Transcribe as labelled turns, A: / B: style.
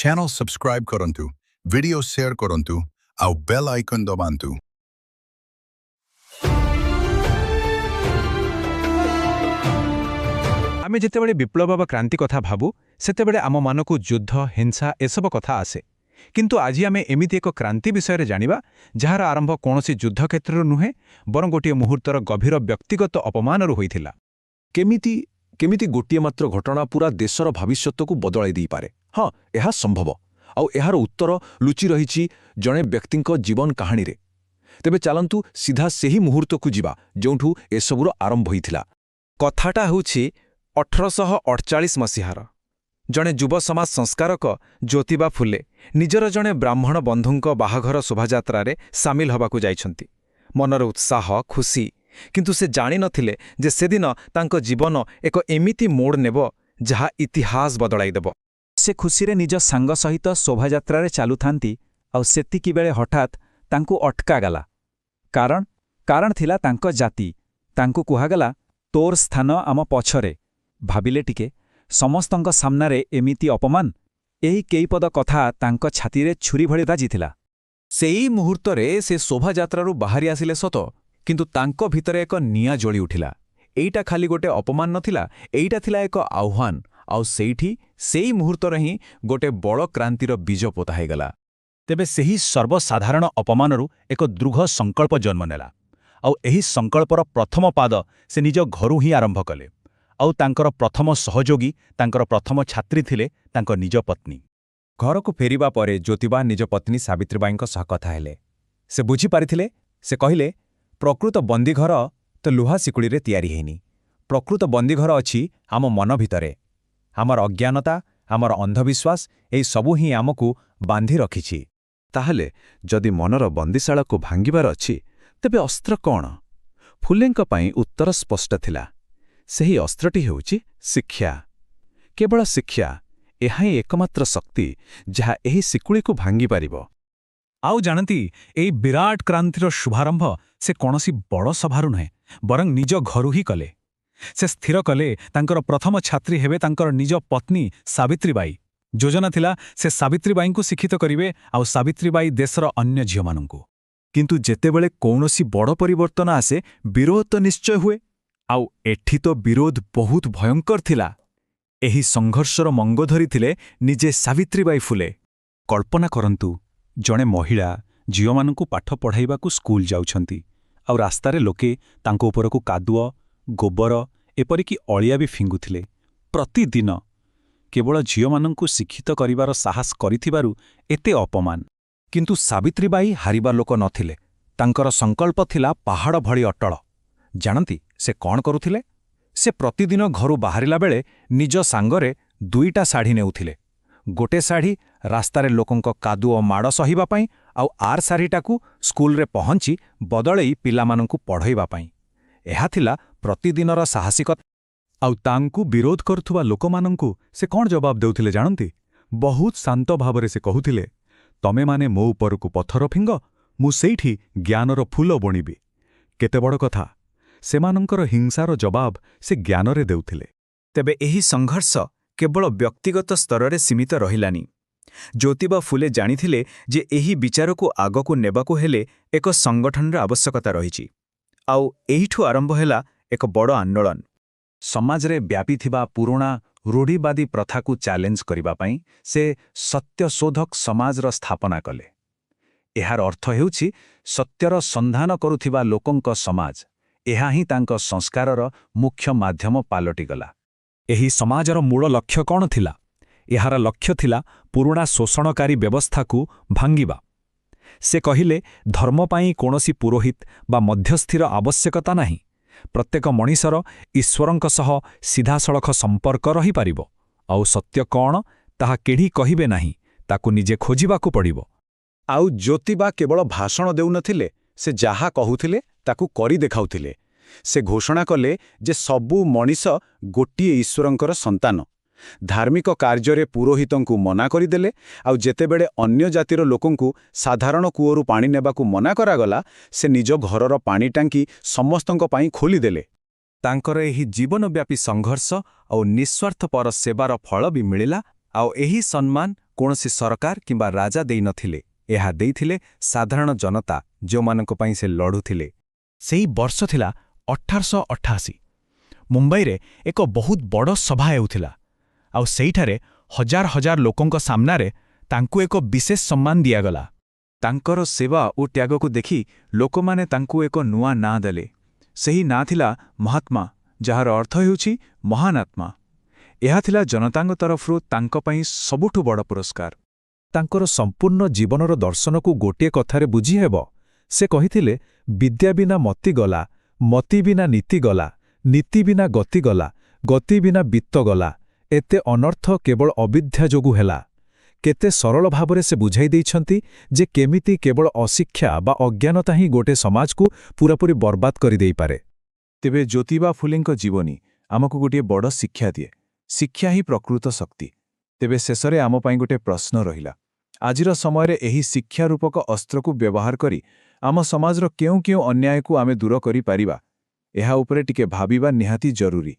A: Channel subscribe କରନ୍ତୁ, video share କରନ୍ତୁ ଆଉ ବେଲ୍ ଆଇକନ୍ ଦବାନ୍ତୁ।
B: ଆମେ ଯେତେବେଳେ ବିପ୍ଳବ ବା କ୍ରାନ୍ତି କଥା ଭାବୁ, ସେତେବେଳେ ଆମ ମନକୁ ଯୁଦ୍ଧ, ହିଂସା ଏସବୁ କଥା ଆସେ। କିନ୍ତୁ ଆଜି ଆମେ ଏମିତି ଏକ କ୍ରାନ୍ତି ବିଷୟରେ ଜାଣିବା, ଯାହାର ଆରମ୍ଭ କୌଣସି ଯୁଦ୍ଧକ୍ଷେତ୍ରରୁ ନୁହେଁ, ବରଂ ଗୋଟିଏ ମୁହୂର୍ତ୍ତର ଗଭୀର ବ୍ୟକ୍ତିଗତ ଅପମାନରୁ ହୋଇଥିଲା।
C: କେମିତି ଗୋଟିଏ ମାତ୍ର ଘଟଣା ପୂରା ଦେଶର ଭବିଷ୍ୟତକୁ ବଦଳାଇ ଦେଇପାରେ? ହଁ, ଏହା ସମ୍ଭବ। ଆଉ ଏହାର ଉତ୍ତର ଲୁଚି ରହିଛି ଜଣେ ବ୍ୟକ୍ତିଙ୍କ ଜୀବନ କାହାଣୀରେ। ତେବେ ଚାଲନ୍ତୁ, ସିଧା ସେହି ମୁହୂର୍ତ୍ତକୁ ଯିବା, ଯେଉଁଠୁ ଏସବୁର ଆରମ୍ଭ ହୋଇଥିଲା।
D: କଥାଟା ହେଉଛି 1848 ମସିହାର। ଜଣେ ଯୁବ ସମାଜ ସଂସ୍କାରକ ଜ୍ୟୋତିବା ଫୁଲେ ନିଜର ଜଣେ ବ୍ରାହ୍ମଣ ବନ୍ଧୁଙ୍କ ବାହାଘର ଶୋଭାଯାତ୍ରାରେ ସାମିଲ ହେବାକୁ ଯାଇଛନ୍ତି। ମନରେ ଉତ୍ସାହ, ଖୁସି। କିନ୍ତୁ ସେ ଜାଣିନଥିଲେ ଯେ ସେଦିନ ତାଙ୍କ ଜୀବନ ଏକ ଏମିତି ମୋଡ଼ ନେବ, ଯାହା ଇତିହାସ ବଦଳାଇଦେବ।
E: ସେ ଖୁସିରେ ନିଜ ସାଙ୍ଗ ସହିତ ଶୋଭାଯାତ୍ରାରେ ଚାଲୁଥାନ୍ତି ଆଉ ସେତିକିବେଳେ ହଠାତ୍ ତାଙ୍କୁ ଅଟକାଗଲା। କାରଣ ଥିଲା ତାଙ୍କ ଜାତି। ତାଙ୍କୁ କୁହାଗଲା, "ତୋର ସ୍ଥାନ ଆମ ପଛରେ।" ଭାବିଲେ ଟିକେ, ସମସ୍ତଙ୍କ ସାମ୍ନାରେ ଏମିତି ଅପମାନ! ଏହି କେଇପଦ କଥା ତାଙ୍କ ଛାତିରେ ଛୁରୀ ଭଳି ବାଜିଥିଲା।
D: ସେଇ ମୁହୂର୍ତ୍ତରେ ସେ ଶୋଭାଯାତ୍ରାରୁ ବାହାରି ଆସିଲେ ସତ, କିନ୍ତୁ ତାଙ୍କ ଭିତରେ ଏକ ନିଆଁ ଜଳି ଉଠିଲା। ଏଇଟା ଖାଲି ଗୋଟେ ଅପମାନ ନଥିଲା, ଏଇଟା ଥିଲା ଏକ ଆହ୍ୱାନ। ଆଉ ସେଇଠି, ସେଇ ମୁହୂର୍ତ୍ତରେ ହିଁ ଗୋଟେ ବଡ଼ କ୍ରାନ୍ତିର ବୀଜ ପୋତା ହେଇଗଲା।
F: ତେବେ ସେହି ସର୍ବସାଧାରଣ ଅପମାନରୁ ଏକ ଦୃଢ଼ ସଂକଳ୍ପ ଜନ୍ମ ନେଲା। ଆଉ ଏହି ସଂକଳ୍ପର ପ୍ରଥମ ପାଦ ସେ ନିଜ ଘରୁ ହିଁ ଆରମ୍ଭ କଲେ। ଆଉ ତାଙ୍କର ପ୍ରଥମ ସହଯୋଗୀ, ତାଙ୍କର ପ୍ରଥମ ଛାତ୍ରୀ ଥିଲେ ତାଙ୍କ ନିଜ ପତ୍ନୀ।
D: ଘରକୁ ଫେରିବା ପରେ ଜ୍ୟୋତିବା ନିଜ ପତ୍ନୀ ସାବିତ୍ରୀବାଈଙ୍କ ସହ କଥା ହେଲେ। ସେ ବୁଝିପାରିଥିଲେ। ସେ କହିଲେ, ପ୍ରକୃତ ବନ୍ଦୀଘର ତ ଲୁହା ଶିକୁଳିରେ ତିଆରି ହେଇନି। ପ୍ରକୃତ ବନ୍ଦୀଘର ଅଛି ଆମ ମନ ଭିତରେ। ଆମର ଅଜ୍ଞାନତା, ଆମର ଅନ୍ଧବିଶ୍ୱାସ, ଏହି ସବୁ ହିଁ ଆମକୁ ବାନ୍ଧି ରଖିଛି।
C: ତାହେଲେ ଯଦି ମନର ବନ୍ଦିଶାଳାକୁ ଭାଙ୍ଗିବାର ଅଛି, ତେବେ ଅସ୍ତ୍ର କ'ଣ? ଫୁଲେଙ୍କ ପାଇଁ ଉତ୍ତର ସ୍ପଷ୍ଟ ଥିଲା। ସେହି ଅସ୍ତ୍ରଟି ହେଉଛି ଶିକ୍ଷା। କେବଳ ଶିକ୍ଷା। ଏହା ହିଁ ଏକମାତ୍ର ଶକ୍ତି, ଯାହା ଏହି ଶିକୁଳିକୁ ଭାଙ୍ଗିପାରିବ।
F: ଆଉ ଜାଣନ୍ତି, ଏହି ବିରାଟ କ୍ରାନ୍ତିର ଶୁଭାରମ୍ଭ ସେ କୌଣସି ବଡ଼ ସଭାରୁ ନୁହେଁ, ବରଂ ନିଜ ଘରୁ ହିଁ କଲେ। ସେ ସ୍ଥିର କଲେ, ତାଙ୍କର ପ୍ରଥମ ଛାତ୍ରୀ ହେବେ ତାଙ୍କର ନିଜ ପତ୍ନୀ ସାବିତ୍ରୀବାଈ। ଯୋଜନା ଥିଲା, ସେ ସାବିତ୍ରୀବାଈଙ୍କୁ ଶିକ୍ଷିତ କରିବେ ଆଉ ସାବିତ୍ରୀବାଈ ଦେଶର ଅନ୍ୟ ଝିଅମାନଙ୍କୁ।
D: କିନ୍ତୁ ଯେତେବେଳେ କୌଣସି ବଡ଼ ପରିବର୍ତ୍ତନ ଆସେ, ବିରୋଧ ତ ନିଶ୍ଚୟ ହୁଏ। ଆଉ ଏଠି ତ ବିରୋଧ ବହୁତ ଭୟଙ୍କର ଥିଲା। ଏହି ସଂଘର୍ଷର ମଙ୍ଗ ଧରିଥିଲେ ନିଜେ ସାବିତ୍ରୀବାଈ ଫୁଲେ।
F: କଳ୍ପନା କରନ୍ତୁ, ଜଣେ ମହିଳା ଝିଅମାନଙ୍କୁ ପାଠ ପଢ଼ାଇବାକୁ ସ୍କୁଲ ଯାଉଛନ୍ତି ଆଉ ରାସ୍ତାରେ ଲୋକେ ତାଙ୍କ ଉପରକୁ କାଦୁଅ, ଗୋବର, ଏପରିକି ଅଳିଆ ବି ଫିଙ୍ଗୁଥିଲେ ପ୍ରତିଦିନ। କେବଳ ଝିଅମାନଙ୍କୁ ଶିକ୍ଷିତ କରିବାର ସାହସ କରିଥିବାରୁ ଏତେ ଅପମାନ।
D: କିନ୍ତୁ ସାବିତ୍ରୀବାଈ ହାରିବା ଲୋକ ନଥିଲେ। ତାଙ୍କର ସଂକଳ୍ପ ଥିଲା ପାହାଡ଼ ଭଳି ଅଟଳ। ଜାଣନ୍ତି ସେ କ'ଣ କରୁଥିଲେ? ସେ ପ୍ରତିଦିନ ଘରୁ ବାହାରିଲା ବେଳେ ନିଜ ସାଙ୍ଗରେ ଦୁଇଟା ଶାଢ଼ୀ ନେଉଥିଲେ। ଗୋଟେ ଶାଢ଼ୀ ରାସ୍ତାରେ ଲୋକଙ୍କ କାଦୁଅ ମାଡ଼ ସହିବା ପାଇଁ ଆଉ ଆର ଶାଢ଼ୀଟାକୁ ସ୍କୁଲରେ ପହଞ୍ଚି ବଦଳେଇ ପିଲାମାନଙ୍କୁ ପଢ଼ାଇବା ପାଇଁ। ଏହା ଥିଲା ପ୍ରତିଦିନର ସାହସିକତା।
F: ଆଉ ତାଙ୍କୁ ବିରୋଧ କରୁଥିବା ଲୋକମାନଙ୍କୁ ସେ କ'ଣ ଜବାବ ଦେଉଥିଲେ ଜାଣନ୍ତି? ବହୁତ ଶାନ୍ତ ଭାବରେ ସେ କହୁଥିଲେ, "ତମେମାନେ ମୋ ଉପରକୁ ପଥର ଫିଙ୍ଗ, ମୁଁ ସେଇଠି ଜ୍ଞାନର ଫୁଲ ବୁଣିବି।" କେତେ ବଡ଼ କଥା! ସେମାନଙ୍କର ହିଂସାର ଜବାବ ସେ ଜ୍ଞାନରେ ଦେଉଥିଲେ।
E: ତେବେ ଏହି ସଂଘର୍ଷ କେବଳ ବ୍ୟକ୍ତିଗତ ସ୍ତରରେ ସୀମିତ ରହିଲାନି। ଜ୍ୟୋତିବା ଫୁଲେ ଜାଣିଥିଲେ ଯେ ଏହି ବିଚାରକୁ ଆଗକୁ ନେବାକୁ ହେଲେ ଏକ ସଂଗଠନର ଆବଶ୍ୟକତା ରହିଛି। ଆଉ ଏଇଠୁ ଆରମ୍ଭ ହେଲା ଏକ ବଡ଼ ଆନ୍ଦୋଳନ।
D: ସମାଜରେ ବ୍ୟାପିଥିବା ପୁରୁଣା ରୂଢ଼ିବାଦୀ ପ୍ରଥାକୁ ଚ୍ୟାଲେଞ୍ଜ କରିବା ପାଇଁ ସେ ସତ୍ୟଶୋଧକ ସମାଜର ସ୍ଥାପନା କଲେ। ଏହାର ଅର୍ଥ ହେଉଛି ସତ୍ୟର ସନ୍ଧାନ କରୁଥିବା ଲୋକଙ୍କ ସମାଜ। ଏହା ହିଁ ତାଙ୍କ ସଂସ୍କାରର ମୁଖ୍ୟ ମାଧ୍ୟମ ପାଲଟିଗଲା।
F: ଏହି ସମାଜର ମୂଳ ଲକ୍ଷ୍ୟ କ'ଣ ଥିଲା? ଏହାର ଲକ୍ଷ୍ୟ ଥିଲା ପୁରୁଣା ଶୋଷଣକାରୀ ବ୍ୟବସ୍ଥାକୁ ଭାଙ୍ଗିବା। ସେ କହିଲେ, ଧର୍ମ ପାଇଁ କୌଣସି ପୁରୋହିତ ବା ମଧ୍ୟସ୍ଥିର ଆବଶ୍ୟକତା ନାହିଁ। ପ୍ରତ୍ୟେକ ମଣିଷର ଈଶ୍ୱରଙ୍କ ସହ ସିଧାସଳଖ ସମ୍ପର୍କ ରହିପାରିବ। ଆଉ ସତ୍ୟ କ'ଣ, ତାହା କେହି କହିବେ ନାହିଁ, ତାକୁ ନିଜେ ଖୋଜିବାକୁ ପଡ଼ିବ।
C: ଆଉ ଜ୍ୟୋତିବା କେବଳ ଭାଷଣ ଦେଉନଥିଲେ, ସେ ଯାହା କହୁଥିଲେ ତାକୁ କରି ଦେଖାଉଥିଲେ। ସେ ଘୋଷଣା କଲେ ଯେ ସବୁ ମଣିଷ ଗୋଟିଏ ଈଶ୍ୱରଙ୍କର ସନ୍ତାନ। ଧାର୍ମିକ କାର୍ଯ୍ୟରେ ପୁରୋହିତଙ୍କୁ ମନା କରିଦେଲେ। ଆଉ ଯେତେବେଳେ ଅନ୍ୟ ଜାତିର ଲୋକଙ୍କୁ ସାଧାରଣ କୂଅରୁ ପାଣି ନେବାକୁ ମନା କରାଗଲା, ସେ ନିଜ ଘରର ପାଣି ଟାଙ୍କି ସମସ୍ତଙ୍କ ପାଇଁ ଖୋଲିଦେଲେ।
D: ତାଙ୍କର ଏହି ଜୀବନବ୍ୟାପୀ ସଂଘର୍ଷ ଆଉ ନିଃସ୍ୱାର୍ଥପର ସେବାର ଫଳ ବି ମିଳିଲା। ଆଉ ଏହି ସମ୍ମାନ
C: କୌଣସି ସରକାର କିମ୍ବା ରାଜା ଦେଇନଥିଲେ। ଏହା ଦେଇଥିଲେ ସାଧାରଣ ଜନତା, ଯେଉଁମାନଙ୍କ ପାଇଁ ସେ ଲଢ଼ୁଥିଲେ।
B: ସେଇ ବର୍ଷ ଥିଲା 1888। ମୁମ୍ବାଇରେ ଏକ ବହୁତ ବଡ଼ ସଭା ହେଉଥିଲା, ଆଉ ସେଇଠାରେ ହଜାର ହଜାର ଲୋକଙ୍କ ସାମ୍ନାରେ ତାଙ୍କୁ ଏକ ବିଶେଷ ସମ୍ମାନ ଦିଆଗଲା।
E: ତାଙ୍କର ସେବା ଓ ତ୍ୟାଗକୁ ଦେଖି ଲୋକମାନେ ତାଙ୍କୁ ଏକ ନୂଆ ନାଁ ଦେଲେ। ସେହି ନାଁ ଥିଲା ମହାତ୍ମା, ଯାହାର ଅର୍ଥ ହେଉଛି ମହାନ ଆତ୍ମା। ଏହା ଥିଲା ଜନତାଙ୍କ ତରଫରୁ ତାଙ୍କ ପାଇଁ ସବୁଠୁ ବଡ଼ ପୁରସ୍କାର।
F: ତାଙ୍କର ସମ୍ପୂର୍ଣ୍ଣ ଜୀବନର ଦର୍ଶନକୁ ଗୋଟିଏ କଥାରେ ବୁଝିହେବ। ସେ କହିଥିଲେ, ବିଦ୍ୟା ବିନା ମତି ଗଲା, ମତି ବିନା ନୀତି ଗଲା, ନୀତି ବିନା ଗତି ଗଲା, ଗତି ବିନା ବିତ୍ତ ଗଲା। ଏତେ ଅନର୍ଥ କେବଳ ଅବିଦ୍ୟା ଯୋଗୁଁ ହେଲା। କେତେ ସରଳ ଭାବରେ ସେ ବୁଝାଇ ଦେଇଛନ୍ତି ଯେ କେମିତି କେବଳ ଅଶିକ୍ଷା ବା ଅଜ୍ଞାନତା ହିଁ ଗୋଟେ ସମାଜକୁ ପୂରାପୂରି ବର୍ବାଦ କରିଦେଇପାରେ।
C: ତେବେ ଜ୍ୟୋତିବା ଫୁଲେଙ୍କ ଜୀବନୀ ଆମକୁ ଗୋଟିଏ ବଡ଼ ଶିକ୍ଷା ଦିଏ। ଶିକ୍ଷା ହିଁ ପ୍ରକୃତ ଶକ୍ତି। ତେବେ ଶେଷରେ ଆମ ପାଇଁ ଗୋଟିଏ ପ୍ରଶ୍ନ ରହିଲା। ଆଜିର ସମୟରେ ଏହି ଶିକ୍ଷା ରୂପକ ଅସ୍ତ୍ରକୁ ବ୍ୟବହାର କରି ଆମ ସମାଜର କେଉଁ କେଉଁ ଅନ୍ୟାୟକୁ ଆମେ ଦୂର କରିପାରିବା, ଏହା ଉପରେ ଟିକେ ଭାବିବା ନିହାତି ଜରୁରୀ।